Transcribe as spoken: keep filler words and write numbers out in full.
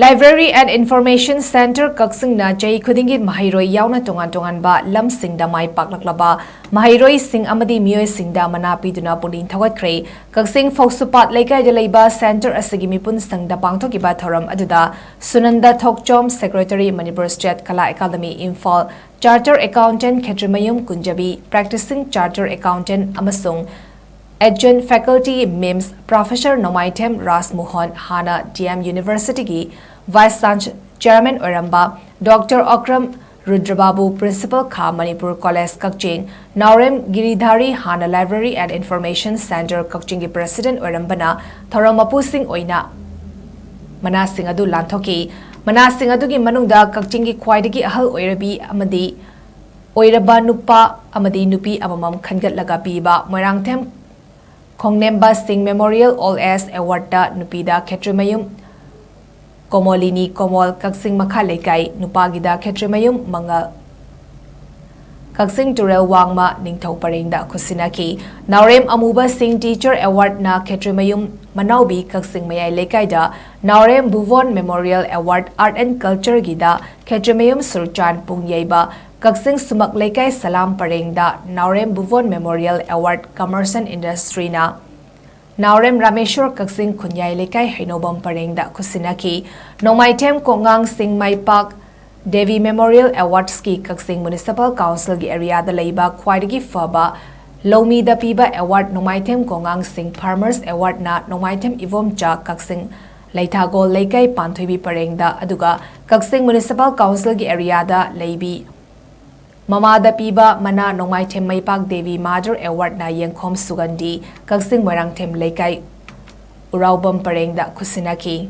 Library and Information Center ꯀꯛꯆꯤꯡꯅ ꯆꯍꯤ ꯈꯨꯗꯤꯡꯒꯤ ꯃꯍꯩꯔꯣꯏ ꯌꯥꯎꯅ ꯇꯣꯉꯥꯟ ꯇꯣꯉꯥꯟꯕ ꯂꯝꯁꯤꯡꯗ ꯃꯥꯏ ꯄꯥꯛꯂꯛꯂꯕ ꯃꯍꯩꯔꯣꯏꯁꯤꯡ ꯑꯃꯗꯤ ꯃꯤꯑꯣꯏꯁꯤꯡꯗ ꯃꯅꯥ ꯄꯤꯗꯨꯅ ꯄꯨꯛꯅꯤꯡ ꯊꯧꯒꯠꯈ꯭ꯔꯦ꯫ ꯀꯛꯆꯤꯡ ꯐꯧꯁꯨꯄꯥꯠ ꯂꯩꯀꯥꯏꯗ ꯂꯩꯕ center ꯑꯁꯤꯒꯤ ꯃꯤꯄꯨꯟ ꯁꯪꯗ ꯄꯥꯡꯊꯣꯛꯈꯤꯕ ꯊꯧꯔꯝ ꯑꯗꯨꯗ ꯁꯨꯅꯟꯗ ꯊꯣꯛꯆꯣꯝ, Secretary, Manipur State Kala Academy, Imphal, Chartered Accountant ꯈꯦꯇ꯭ꯔꯤꯃꯌꯨꯝ ꯀꯨꯟꯖꯕꯤ, Practicing Chartered Accountant ꯑꯃꯁꯨꯡ Adjunct Faculty, MIMS, Professor ꯅꯣꯡꯃꯥꯏꯊꯦꯝ ꯔꯥꯖꯃꯣꯍꯟ, ꯍꯥꯟꯅ D M Universityꯒꯤ Vice Chance-, Chairman ꯑꯣꯏꯔꯝꯕ Doctor ꯑꯣꯀ꯭ꯔꯝ ꯔꯨꯗ꯭ꯔꯕꯥꯕꯨ, Principal ꯈꯥ ꯃꯅꯤꯄꯨꯔ College ꯀꯛꯆꯤꯡ, ꯅꯥꯎꯔꯦꯝ ꯒꯤꯔꯤꯙꯥꯔꯤ, ꯍꯥꯟꯅ Library and Information Center ꯀꯛꯆꯤꯡꯒꯤ President ꯑꯣꯏꯔꯝꯕꯅ ꯊꯧꯔꯝ ꯃꯄꯨꯁꯤꯡ ꯑꯣꯏꯅ ꯃꯅꯥꯁꯤꯡ ꯑꯗꯨ ꯂꯥꯟꯊꯣꯛꯈꯤ꯫ ꯃꯅꯥꯁꯤꯡ ꯑꯗꯨꯒꯤ ꯃꯅꯨꯡꯗ ꯀꯛꯆꯤꯡꯒꯤ ꯈ꯭ꯋꯥꯏꯗꯒꯤ ꯑꯍꯜ ꯑꯣꯏꯔꯕꯤ ꯑꯃꯗꯤ ꯑꯣꯏꯔꯕ ꯅꯨꯄꯥ ꯑꯃꯗꯤ ꯅꯨꯄꯤ ꯑꯃꯃꯝ ꯈꯟꯒꯠꯂꯒ ꯄꯤꯕ ꯃꯣꯏꯔꯥꯡꯊꯦꯝ ꯈꯣꯡꯅꯦꯝꯕ ꯁꯤꯡ Memorial Old Age Awardꯇ ꯅꯨꯄꯤꯗ ꯈꯦꯇ꯭ꯔꯤꯃꯌꯨꯝ ꯀꯣꯃꯣꯂꯤꯅꯤ ꯀꯣꯃꯣꯜ, ꯀꯛꯆꯤꯡ ꯃꯈꯥ ꯂꯩꯀꯥꯏ, ꯅꯨꯄꯥꯒꯤꯗ ꯈꯦꯇ꯭ꯔꯤꯃꯌꯨꯝ ꯃꯉꯜ, ꯀꯛꯆꯤꯡ ꯇꯨꯔꯦꯜ ꯋꯥꯡꯃ ꯅꯤꯡꯊꯧ ꯄꯔꯦꯡꯗ ꯈꯨꯠꯁꯤꯟꯅꯈꯤ꯫ ꯅꯥꯎꯔꯦꯝ ꯑꯃꯨꯕ ꯁꯤꯡ Teacher Awardꯅ ꯈꯦꯇ꯭ꯔꯤꯃꯌꯨꯝ ꯃꯅꯥꯎꯕꯤ, ꯀꯛꯆꯤꯡ ꯃꯌꯥꯏ ꯂꯩꯀꯥꯏꯗ ꯅꯥꯎꯔꯦꯝ ꯚꯨꯕꯣꯟ Memorial Award Art and Cultureꯒꯤꯗ ꯈꯦꯇ꯭ꯔꯤꯃꯌꯨꯝ ꯁꯨꯔꯆꯥꯟ ꯄꯨꯡꯌꯩꯕ, ꯀꯛꯆꯤꯡ ꯁꯨꯃꯛ ꯂꯩꯀꯥꯏ ꯁꯂꯥꯝ ꯄꯔꯦꯡꯗ ꯅꯥꯎꯔꯦꯝ ꯚꯨꯕꯣꯟ Memorial Award Commerce and Industryꯅ ꯅꯥꯎꯔꯦꯝ ꯔꯥꯃꯦꯁꯣꯔ, ꯀꯛꯆꯤꯡ ꯈꯨꯟꯌꯥꯏ ꯂꯩꯀꯥꯏ ꯍꯩꯅꯧꯕꯝ ꯄꯔꯦꯡꯗ ꯈꯨꯠꯁꯤꯟꯅꯈꯤ꯫ ꯅꯣꯡꯃꯥꯏꯊꯦꯝ ꯀꯣꯉꯥꯡ ꯁꯤꯡ ꯃꯥꯏꯄꯥꯛ Devi Memorial Awardsꯀꯤ ꯀꯛꯆꯤꯡ Municipal Councilꯒꯤ areaꯗ ꯂꯩꯕ ꯈ꯭ꯋꯥꯏꯗꯒꯤ ꯐꯕ ꯂꯧꯃꯤꯗ ꯄꯤꯕ award ꯅꯣꯡꯃꯥꯏꯊꯦꯝ ꯀꯣꯉꯥꯡ ꯁꯤꯡ Farmers Awardꯅ ꯅꯣꯡꯃꯥꯏꯊꯦꯝ ꯏꯕꯣꯝꯆꯥ, ꯀꯛꯆꯤꯡ ꯂꯩꯊꯥꯒꯣꯜ ꯂꯩꯀꯥꯏ ꯄꯥꯟꯊꯣꯏꯕꯤ ꯄꯔꯦꯡꯗ, ꯑꯗꯨꯒ ꯀꯛꯆꯤꯡ Municipal Councilꯒꯤ areaꯗ ꯂꯩꯕꯤ ꯃꯃꯥꯗ ꯄꯤꯕ ꯃꯅꯥ ꯅꯣꯡꯃꯥꯏꯊꯦꯝ ꯃꯩꯄꯥꯛ Devi Mother Awardꯅ ꯌꯦꯡꯈꯣꯝ ꯁꯨꯒꯟꯗꯤ, ꯀꯛꯆꯤꯡ ꯃꯣꯏꯔꯥꯡꯊꯦꯝ ꯂꯩꯀꯥꯏ ꯎꯔꯥꯎꯕꯝ ꯄꯔꯦꯡꯗ ꯈꯨꯠꯁꯤꯟꯅꯈꯤ꯫